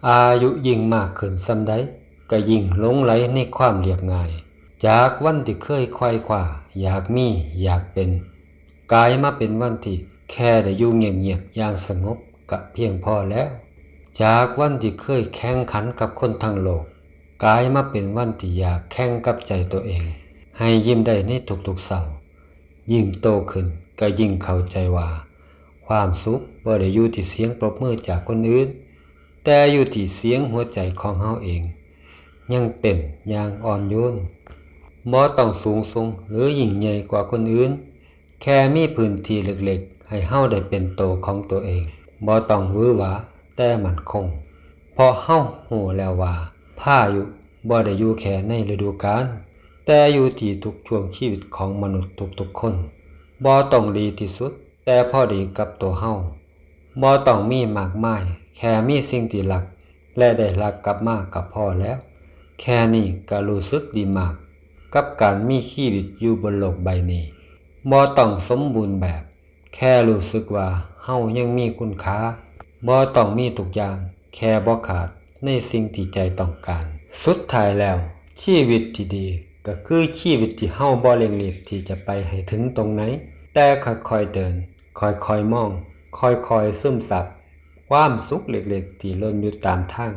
ອາຍຸຍິ່ງມາກຂຶ້ນສ່ຳໃດ ກໍຍິ່ງຫຼົງໄຫຼໃນຄວາມລຽບງ່າຍ. ຈາກວັນທີ່ເຄີຍໄຂວ່ຄວ້າ ຢາກມີ ຢາກເປັນ ກາຍມາເປັນວັນທີ່ແຄ່ໄດ້ຢູ່ງຽບໆຢ່າງສະຫງົບກະພຽງພໍແລ້ວ. ຈາກວັນທີ່ເຄີຍແຂ່ງຂັນກັບຄົນທັງໂລກ ກາຍມາເປັນວັນທີ່ຢາກແຂ່ງກັບໃຈຕົວເອງ ໃຫ້ຍິ້ມໄດ້ໃນທຸກໆເຊົ້າ. ຍິ່ງໂຕຂຶ້ນກໍຍິ່ງເຂົ້າໃຈວ່າ ຄວາມສຸກບໍ່ໄດ້ຢູ່ທີ່ສຽງປົບມືຈາກຄົນອື່ນ, ແຕ່ຢູ່ທີ່ສຽງຫົວໃຈຂອງເຮົາເອງ ຍັງເຕັ້ນຢ່າງອ່ອນໂຍນ. ບໍ່ຕ້ອງສູງສົ່ງ ຫຼື ຍິ່ງໃຫຍ່ກວ່າຄົນອື່ນ, ແຄ່ມີພື້ນທີ່ເລັກໆໃຫ້ເຮົາໄດ້ເປັນໂຕຂອງຕົວເອງ. ບໍ່ຕ້ອງຫວືຫວາ ແຕ່ໝັ້ນຄົງ, ເພາະເຮົາຮູ້ແລ້ວວ່າ ພາຍຸບໍ່ໄດ້ຢູ່ແຄ່ໃນລະດູການ, ແຕ່ຢູ່ທີ່ທຸກຊ່ວງຊີວິດຂອງມະນຸດທຸກໆຄົນ. ບໍ່ຕ້ອງດີທີ່ສຸດ, ແຕ່ພໍດີກັບຕົວເຮົາ. ບໍ່ຕ້ອງມີມາກມາຍ, ແຄ່ມີສິ່ງທີ່ຮັກ ແລະ ໄດ້ຮັກກັບມາກໍພໍແລ້ວ. ແຄ່ນີ້ກໍຮູ້ສຶກດີມາກກັບການມີຊີວິດຢູ່ບົນໂລກໃບນີ້. ບໍ່ຕ້ອງສົມບູນແບບ, ແຄ່ຮູ້ສຶກວ່າເຮົາຍັງມີຄຸນຄ່າ. ບໍ່ຕ້ອງມີທຸກຢ່າງ, ແຄ່ບໍ່ຂາດໃນສິ່ງທີ່ໃຈຕ້ອງການ. ສຸດທ້າຍແລ້ວ, ຊີວິດທີ່ດີກໍຄືຊີວິດທີ່ເຮົາບໍ່ເລັ່ງລີບທີ່ຈະໄປໃຫ້ເຖິງຕົງໃນ, ແຕ່ຄ່ອຍໆເດີນ, ຄ່ອຍໆມອງ, ຄ່ອຍໆຊຶມຊັບຄວາມສຸກເລັກໆທີ່ຫຼົ່ນຢູ່ຕາມທາງ.